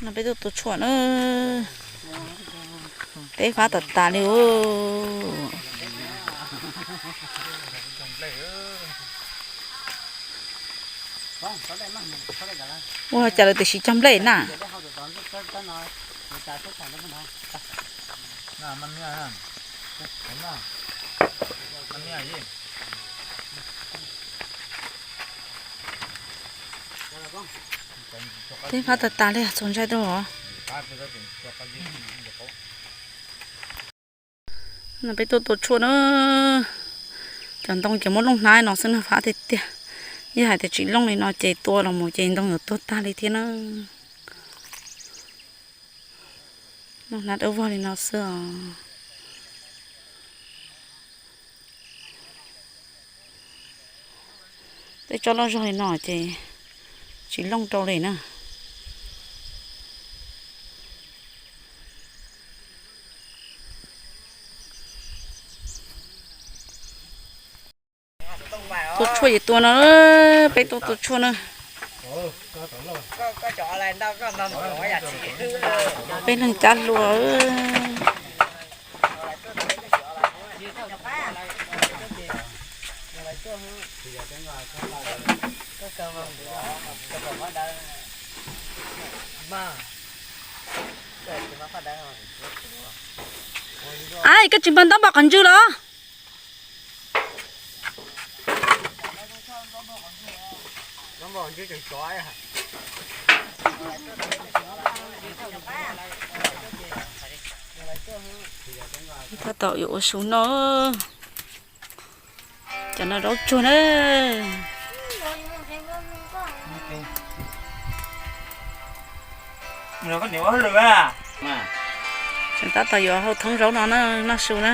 No peb tuaj tua tshuaj na. Teb fab tas tas li os. Ua cas lawv tiam sis cog nplej na. Teb fab tas tas li, txaus ntshai rau os. No peb tuaj tua tshuaj na. Cov ntoo ces muab looj hnab no xwb na, fab tiag tiag. Yog hais tias tsis looj li no ces tua los mus ces ntoo yuav tuag tag li thiab na. Looj hnab dawb vog li no xwb os. Tej tsob loj zog li no ces tsis looj rau li na. Tua tshuaj ces tua no, peb tuaj tua tshuaj na. Peb leeg cab hlua. Ai, koj tsis npog ntaub npog qhov ntswg los? Tab tom yuav ua su no. Cov no zaub tsuag na. Tseem tab tom yuav hau thoob zaub no na, noj su na.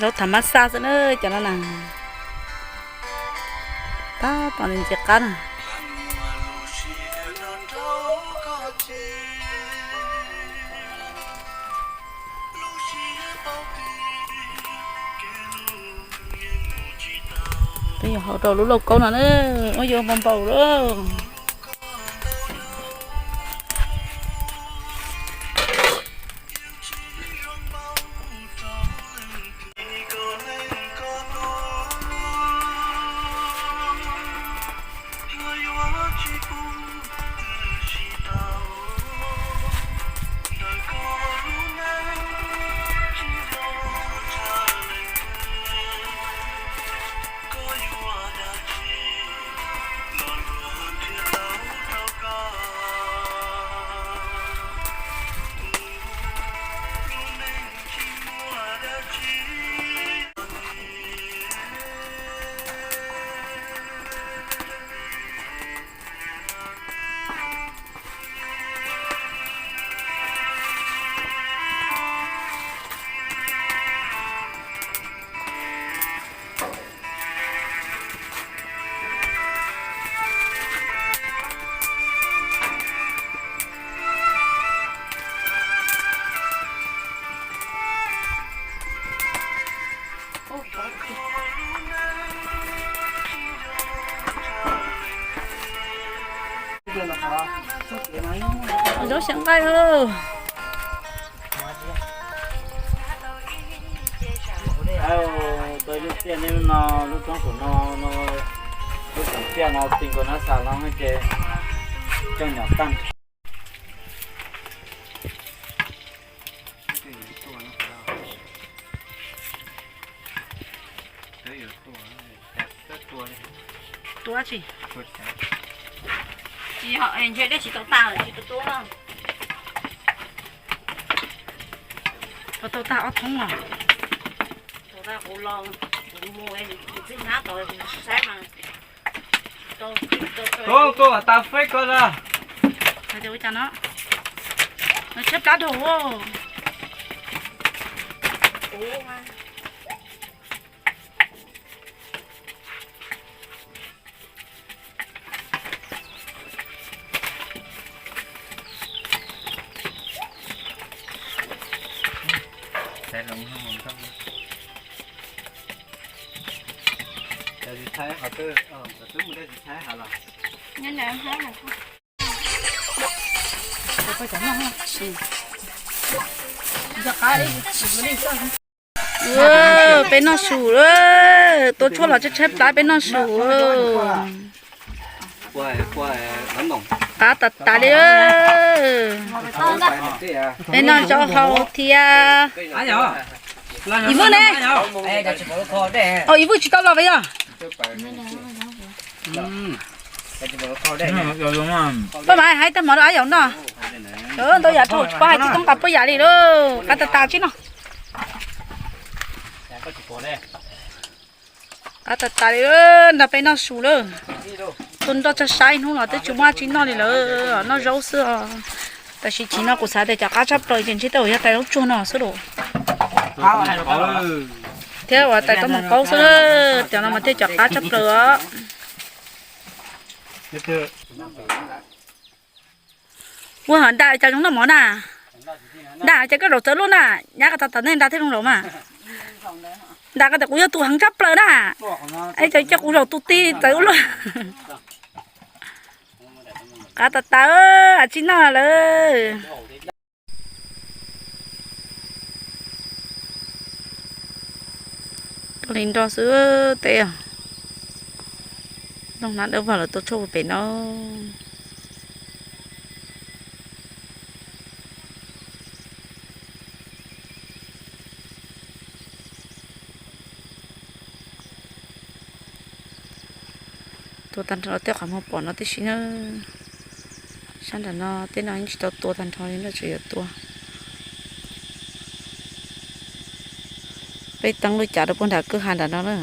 Zaub thav mab xaj xwb na cov no na. Tab tom ntxim qab na. Peb yuav hau rau lub lauj kaub no na, ua yuav npau npau lawm. Zaub xyaw nqaij. Tau lub tiaj no, lub roob saum no, lub koom tiaj no ti nkaus nab xas los ces coj nyom tag. Tua tsis, tsis yog ntshe dej tsis tau tag lawm tsis tau tua. Tau tag ob thoob os. Tau tag kuv los, kuv mus, kuv txij hnab tod kuv saib mas. Koob, koob tas feb ko lawm. Hais tias ua cas no, no tshaib plab dhau. Cov tsis tshaib, twb mus dej tsis tshaib hav los. Peb noj su, tua tshuaj los tshaib tshaib plab peb noj su. Qab tas tas li. Peb noj zaub hau thiab. Ib vwj ne? Ib vwj tsis tau los yog. Poj mas hais tag mov rau ab yaum noj. Ntau yam rau tsis paub hais tsis toob qab puab yam li lauj. Qab tas tas tsis noj. Qab tas tas li, nrog peb noj su lawm. Tuaj nroj tsag sab ib hnub los twb tsis muaj dab tsi noj li lawm, noj zaub xwb os. Tam sim no kuv xav tias cov qab tshaj plaws ces ntshe tej zaum yog tais zaub tsuag no xwb lauj. Thiab uas tais taub hmoov qaub xwb, cov no mas thiaj cov qab tshaj plaws os. Ua ho nra cas zoo noj mov na. Nra ces koj zaum txawv luaj na, nyab ko tas tas nej nra thiaj zoo zaum mas. Nra ko tias kuv yog tus heev tshaj plaws na. Es ces kuv zaum tus tij txawv ua luaj. Qab tas tas, tsis noj lawm. Tuaj li nroj xwb teb. Noj hnab dawb vog lawm tua tshuaj pem no. Tua tag nrho tej qhov muag pom no tib si na. Sab nram no tej no yeej tsis tau tua tag nrho li na, tseem yuav tua. Peb teeb lub cav rau puag nram kwj ha nram no na.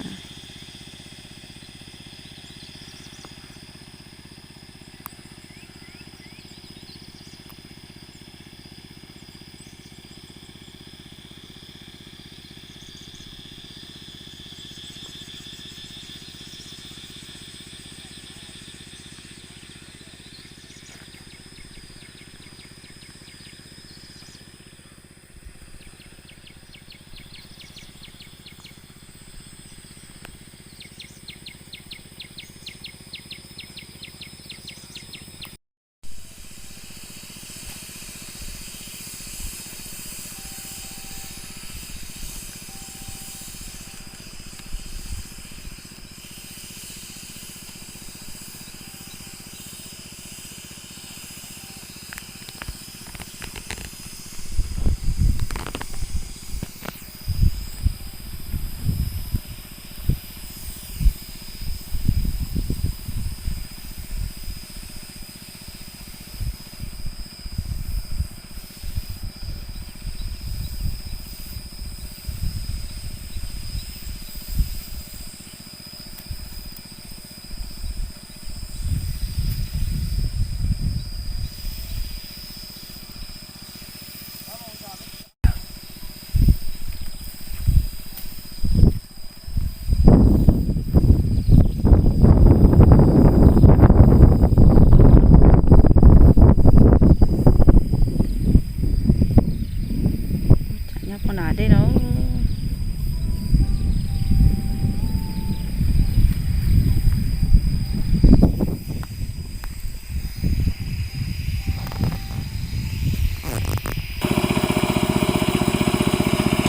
Nyob puag nram dej no.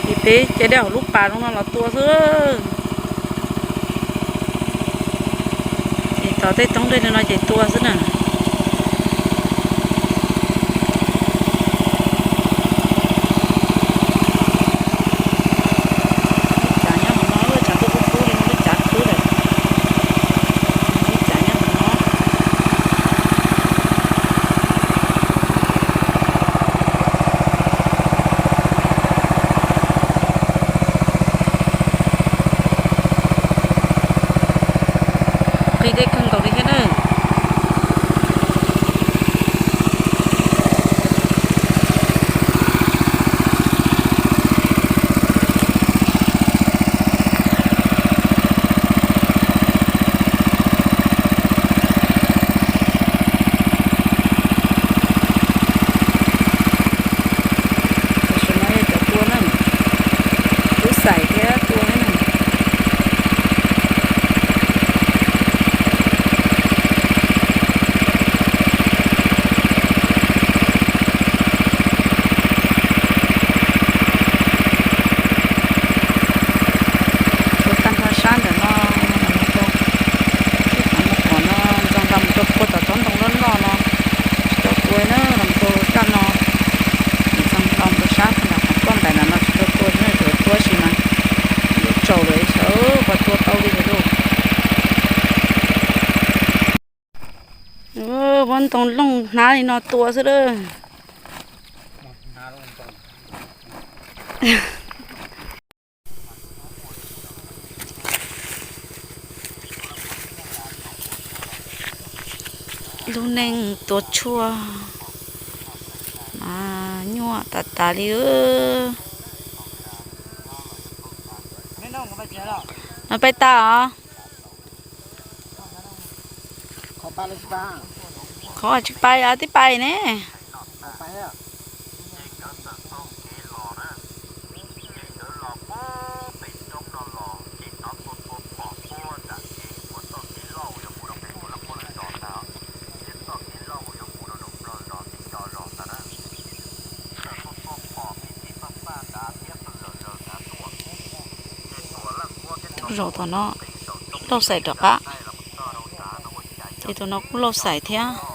Ces peb caij dej hauv lub pas zoo no los tua xwb. Ces tos tej toob dej no ces tua xwb na. Lub cav nyob hauv no, lub cav tuaj kub kub li no, lub cav khwb lawm. Lub cav nyob hauv no. Nqis dej kawg nkaus li thiab na. Ua na, los tua raj no, txog los tua sab tag nrho qhov koj ntais no tsis tau tua, tsuav tua si mas yuav tsaus lawm, sawv pas tua tau li lawm lauj. Muab ntoo looj hnab li no tua xwb lawm. Lub neej tuav tshuaj mas nyuaj tas tas li. No peb tas os. Qhov tsis pais os, twb pais ne. Zaum tom no lauj xaim rov qab, ces tus no kuj lauj xaim thiab.